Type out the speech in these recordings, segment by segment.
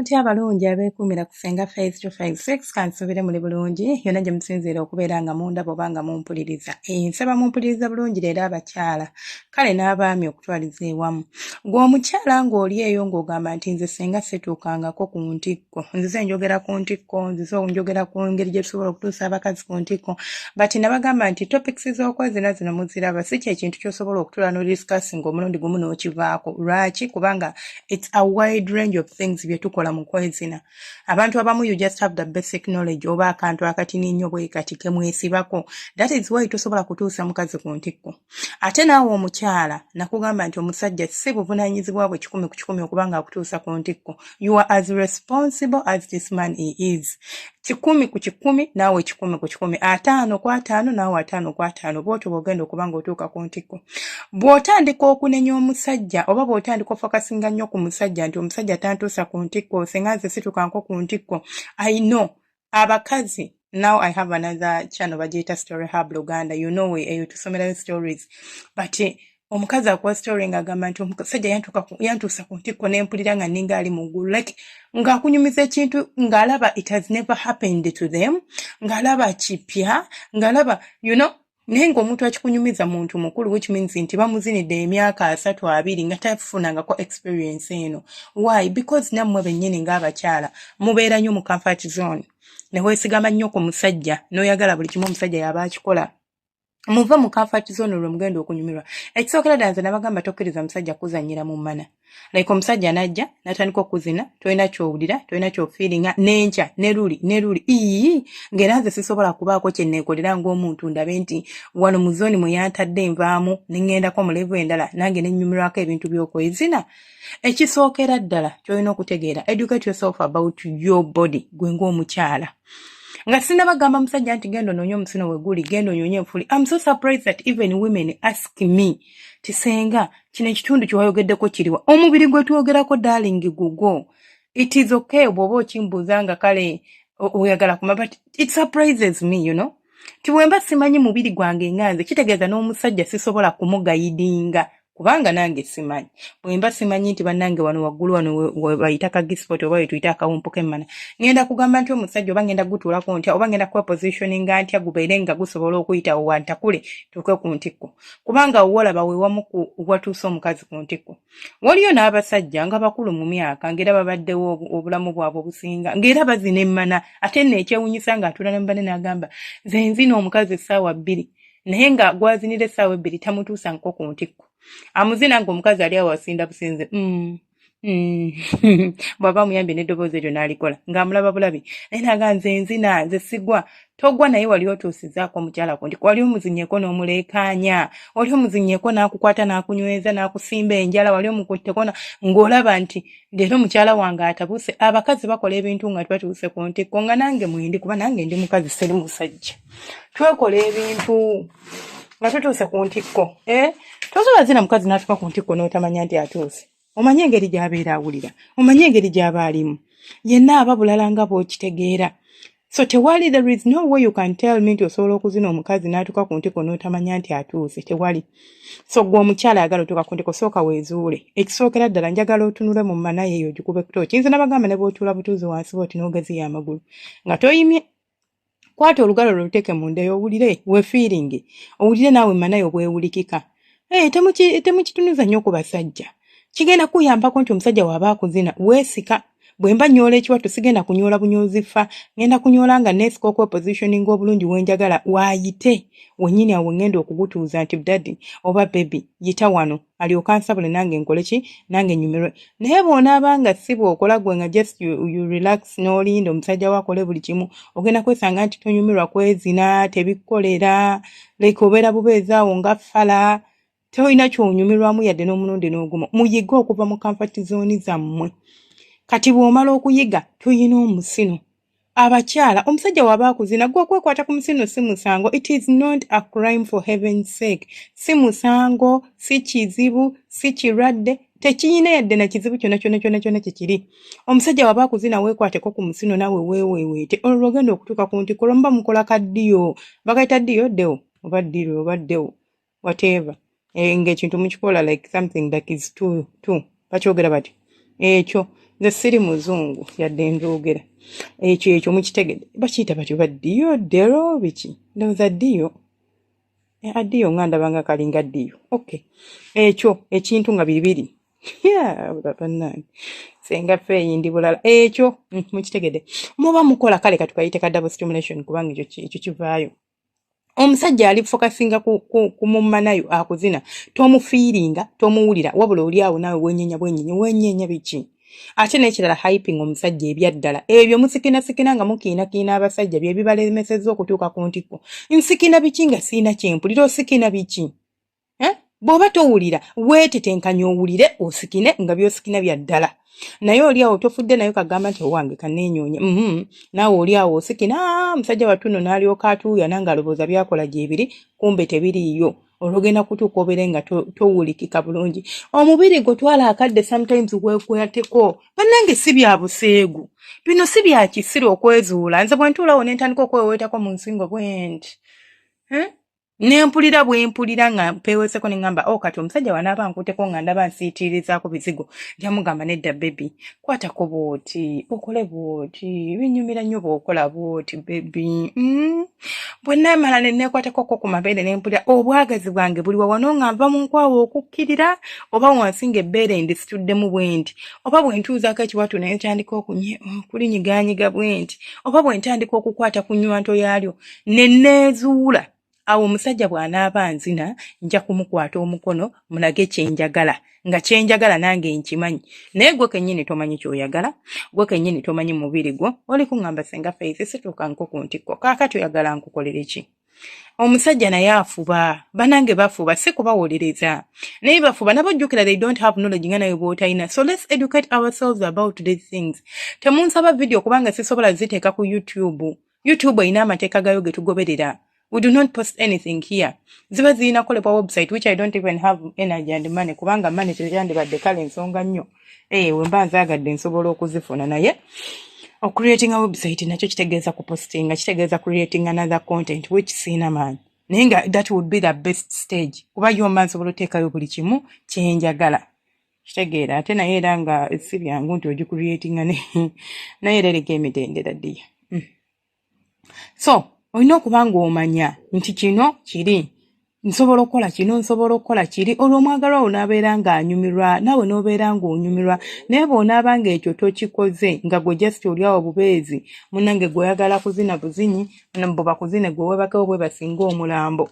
Mutya abalungi abeekuumira ku Ssenga Faith 256? Kansuubire muli bulungi yonna gye musinziira okubeera nga mundaba oba nga mumpuliriza. Nsaba mumpuliriza bulungi leero abakyala, kale n'abaami okutwaliza ewamu. Ggwe omukyala ng'oli eyo ng'ogamba nti nze ssenga situukangako ku ntikko, nzize njogera ku ntikko, nzize njogera ku ngeri gye tusobola okutuusa abakazi ku ntikko, but nabagamba nti topics z'okwezina zino muziraba si kye kintu ky'osobola okutuula n'odiscussinga omulundi gumu n'okivaako. Lwaki? Kubanga it's a wide range of things bye tukola mu kwezina. Abantu abamu, you just have the basic knowledge oba akantu akatini ennyo bwe kati ke mwesibako. That is why tosobola kutuusa mukazi ku ntikko. Ate naawe omukyala, nakugamba nti omusajja si buvunaanyizibwa bwe 100% okuba nga akutuusa ku ntikko. You are as responsible as this man he is, 100%, naawe 100%, 50 ku 50, naawe 50 ku 50. Bw'otyo bw'ogenda okuba nga otuuka ku ntikko. Bw'otandika okunenya omusajja oba bw'otandika ofocusinga nnyo ku musajja nti omusajja tantuusa ku ntikko, senga nze situkanko ku ntikko. I know abakazi, now I have another channel bagiyita Story Hub Luganda, you know, eyo tusomerayo stories, but omukazi akuwa story ng'agamba nti omusajja yantuusa ku ntikko nempulira nga nninga ali mu ggulu, like ng'akunyumiza ekintu ng'alaba it has never happened to them, ng'alaba kipya, ng'alaba naye ng'omuntu akikunyumiza muntu mukulu, which means nti bamuzinidde emyaka 30, 20 nga tafunangako experience eno. Why? Because nammwe bennyini ng'abakyala mubeera nnyo mu comfort zone ne weesigama nnyo ku musajja n'oyagala buli kimu omusajja y'aba akikola. Muve mu comfort zone olwo mugenda okunyumirwa. Ekisookera ddala, nze nabagamba tokkiriza musajja kuzannyira mu mmana. Like omusajja n'ajja n'atandika okuzina, tolina ky'owulira, tolina ky'ofeelinga, n'enkya ne luli ne luli, ii ng'era nze sisobola kubaako kye neekolera ng'omuntu ndabe nti wano mu zone mwe yantadde nvaamu ne ŋŋendako mu level endala nange ne nnyumirwako ebintu by'okwezina. Ekisookera ddala ky'olina okutegeera, educate yourself about your body gwe ng'omukyala. Nga sinnabagamba musajja nti genda onoonye omusino we guli, genda onyoonye enfuli. I'm so surprised that even women ask me ti, "Senga, kino ekitundu kyewayogeddeko kiriwa?" Omubiri gwe twogerako, darling, gugwo. It is okay bw'oba okimbuuza nga kale oyagala kuma, but it surprises me ti bwe mba simanyi mubiri gwange nga nze, kitegeeza n'omusajja sisobola kumuguidinga kubanga nange simanyi. Bwe mba simanyi nti bannange wano waggulu wano we bayita ka G-spot oba we tuyita akawumpu k'emmana, ŋŋenda kugamba nti omusajja oba ŋŋenda gutuulako ntya oba ŋŋenda kwepositioninga ntya gubeere nga gusobola okuyitawo wantakule tuuke ku ntikko? Kubanga wolaba wewamu ku watuuse omukazi ku ntikko. Waliyo n'abasajja nga bakulu mu myaka ng'era babaddewo obulamu bwabwe obusinga ng'era bazina emmana. Ate nno ekyewunyisa, ng'atuula ne mubane n'agamba, "Nze nzina omukazi essaawa 2," naye nga gwazinira essaawa 2 tamutuusa nko ku ntikko. Amuzina ng'omukazi ali awo asinda businze, Bw'aba amuyambye n'eddoboozi eryo n'alikola ng'amulaba bulabi, naye naga, "Nze nzina, nze sigwa." Togwa, naye wali otuusizaako omukyala ku ntikko? Wali omuzinyeeko n'omuleekaanya? Wali omuzinyeeko n'akukwata n'akunyweza n'akusimba enjala? Wali omukutteko ng'olaba nti leero mukyala wange atabuse? Abakazi bakola ebintu nga tubatuuse ku ntikko, nga nange mwendi, kuba nange ndi mukazi, seri musajja. Twekola ebintu nga tutuuse ku ntikko, eh? Tosobola zina mukazi n'atuuka ku ntikko n'otamanya nti atuuse. Omanye engeri gy'abeera awulira, omanye engeri gy'aba alimu, yenna aba bulala nga bw'okitegeera. So tewali, there is no way you can tell me nti osobola okuzina omukazi n'atuuka ku ntikko n'otamanya nti atuuse. Tewali. So gwe omukyala ayagala otuuka ku ntikko, sooka weezuule. Ekisookera ddala, njagala otunule mu mmana eyo ogikube kutoki. Nze nabagamba ne bw'otuula butuuzi wansi bw'oti n'ogaziya amagulu nga toyimye, kwata olugalo lwo luteeke munda eyo owulire, weefeelinge, owulire naawe emmana yo bwewulikika. Hey, temukitunuza nnyo ku basajja. Kigenda kuyambako nti omusajja waaba akuzina weesika. Bwe mba nnyoola ekiwato, sigenda kunyoola bunyoozi fa, ngenda kunyoola nga neesika okwepositioninga obulungi wenjagala waayite wennyini awo wengenda okugutuuza nti, "Daddy oba baby, yita wano," alyoke ansabule nange nkole ki, nange nyumirwe. Naye bw'onaaba nga si bw'okola gwe, nga just you relax n'olinda omusajja we akole buli kimu, ogenda kwesanga nti tonyumirwa kwezina, tebikkolera, like obeera bubeezi awo nga fala, tolina kyonyumirwamu yadde n'omulundi n'ogumu. Muyige okuva mu comfort zone zammwe. Kati bw'omala okuyiga, tuyina omusino. Abakyala, omusajja waba akuzina, gwe okwekwata ku musino si musango. It is not a crime, for heaven's sake. Si musango, si kizibu, si kirwadde, tekiyina yadde na kizibu kyonna kyonna kyonna kyonna kyekiri. Omusajja waba akuzina, weekwateko ku musino naawe weeweeweete. Olwo lwogenda okutuuka ku ntikko. Lwomuba mukola kaddiyo, bakayita ddiyo, ddewo oba ddiro oba ddewo, whatever, ng'ekintu mukikola like something like is two two, bakyogera bati ekyo. Nze siri muzungu yadde njoogera ekyo ekyo mukitegedde. Bakiyita batyo ba ddiyo dero biki, ndowooza ddiyo addiyo nga ndaba nga kalinga ddiyo. Okay, ekyo ekintu nga bibiri bannange, senga feeyi ndi bulala ekyo mukitegedde. Muba mukola kale katukayite ka double stimulation kubanga ekyo kivaayo. Omusajja ali fokasinga ku mummanayo akuzina, tomufiiringa, tomuwulira, wabula oli awo naawe wenyenya bwenyenya wenyenya biki. Ate n'ekirala, hyping omusajja ebyaddala ebyo musikinasikina nga mukiinakiina abasajja bye bibalemesezza okutuuka ku ntikko. Nsikina biki nga siina kyempulira? Osikina biki? Eh? Bw'oba towulira weetetenkanya owulire osikine nga by'osikina bya ddala, naye oli awo tofudde naye kagamba nti owange kaneenyoonye. Naawe oli awo osikina, musajja wattu nno n'alyoka atuuya nange alowooza byakola gyebiri, kumbe tebiriiyo. Olwogenda kutuuka obeere nga towulikika bulungi omubiri gwo. Twala akadde sometimes weekwateko. Bannange, si bya buseegu bino, si bya kisiru okwezuula. Nze bwe ntuulawo ne ntandika okweweetako mu nsingo bwe nti, eh? Ne mpulira bwe mpulira nga mpeeweseko ne ŋŋamba, oh, kati omusajja wanaaba nkutteko nga ndaba nsiitiirizaako bizigo, nja mugamba, nedda baby, kwatako bw'oti, okole bw'oti, binyumira nnyo bw'okola bw'oti baby. Bwe naamala ne neekwatakoko ku mabeere ne mpulira obwagazi bwange buli wawano nga nva mu nkwawa okukkirira oba wansi ng'ebbeere ndisituddemu bwe nti, oba bwe ntuuzaako ekiwato naye ntandika okulinyigaanyiga bwe nti, oba bwe ntandika okukwata ku nnywanto yaalyo ne neezuula awo. Omusajja bw'anaaba nzina nja kumukwata omukono mulage kyenjagala, nga kyenjagala nange nkimanyi. Naye gwe kennyini tomanyi ky'oyagala, gwe kennyini tomanyi mubiri gwo. Oli kuŋŋamba, senga Faith, situuka nko ku ntikko, kaakati oyagala nkukolere ki? Omusajja naye afuba, banange bafuba, si kubawolereza, naye bafuba nabo. Jjukira, they don't have knowledge nga nawe bw'otalina. So let's educate ourselves about these things. Temunsaba video kubanga sisobola ziteeka ku YouTube. YouTube erina amateeka gayo ge tugoberera. We do not post anything here. Ziba zirina kukolebwa website, which I don't even have energy and money, kubanga money tekyandibadde kale ensonga nnyo. We mba nzaagadde nsobola okuzifuna, naye ocreating a website nakyo kitegeeza kupostinga, kitegeeza creating another content, which siina maanyi. Naye nga that would be the best stage, kuba yo mba nsobola oteekayo buli kimu kyenjagala, kitegeera. Ate naye era nga si byangu nti ogicreatinga, naye era eriko emitendera ddiya. So olina okuba ng'omanya nti kino kiri nsobola okukola kino, nsobola okukola kiri, olwo omwagalwa wo n'abeera ng'anyumirwa, naawe n'obeera ng'onyumirwa. Naye bw'onaaba ng'ekyo tokikoze, nga gwe just oli awo bubeezi, munnange, gwe oyagala kuzina buzinyi, bwe bakuzine gwe weebakewo bwe basinga omulambo.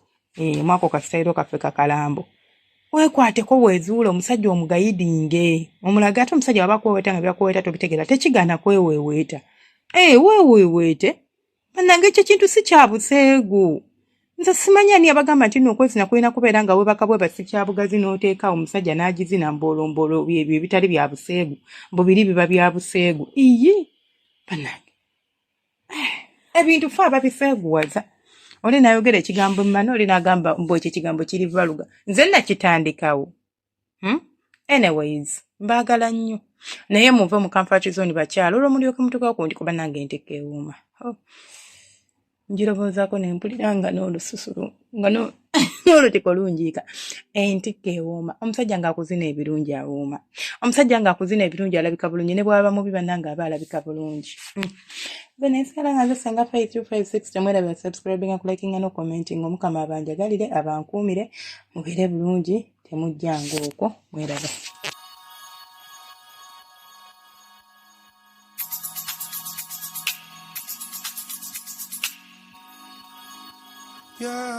Mwako kasitayiro kaffe kakalambo, weekwateko, weezuule omusajja omuguidinge, omulage. Ate omusajja waba akweweeta nga byakuweeta tobitegeera, tekigaana kweweeweeta. Weeweeweete bannange, ekyo kintu si kya buseegu. Nze simanyi ani abagamba nti nno okwezina kulina kubeera nga webaka bweba si kya bugazi, n'oteeka omusajja n'agizina mboolombolo. Byebyo ebitali bya buseegu, bubiri biba bya buseegu. Iyi bannange, ebintu fe ababiseeguwaza. Oli n'ayogera ekigambo mmana, oli n'agamba mbu ekyo ekigambo kiri valuga. Nze nakitandikawo, Anyways, mbaagala nnyo, naye muve mu comfort zone bakyala, olwo mulyoke mutuukawo ku ndi, kuba nange entekka ewuuma. Oh. Njirowoozaako ne mpulira nga n'olususu nga n'olutiko lunjiika. Entikko ewooma. Omusajja ng'akuzina ebirungi awooma. Omusajja ng'akuzina ebirungi alabika bulungi, ne bw'aba mubi bannange aba alabika bulungi. Nze nensigala nga nze Senga 5256. Temwerabira subscribinga, kulikinga n'okucommentinga. Omukama abanjagalire, abankuumire, mubeere bulungi, temujjanga okwo mweraba. Yeah.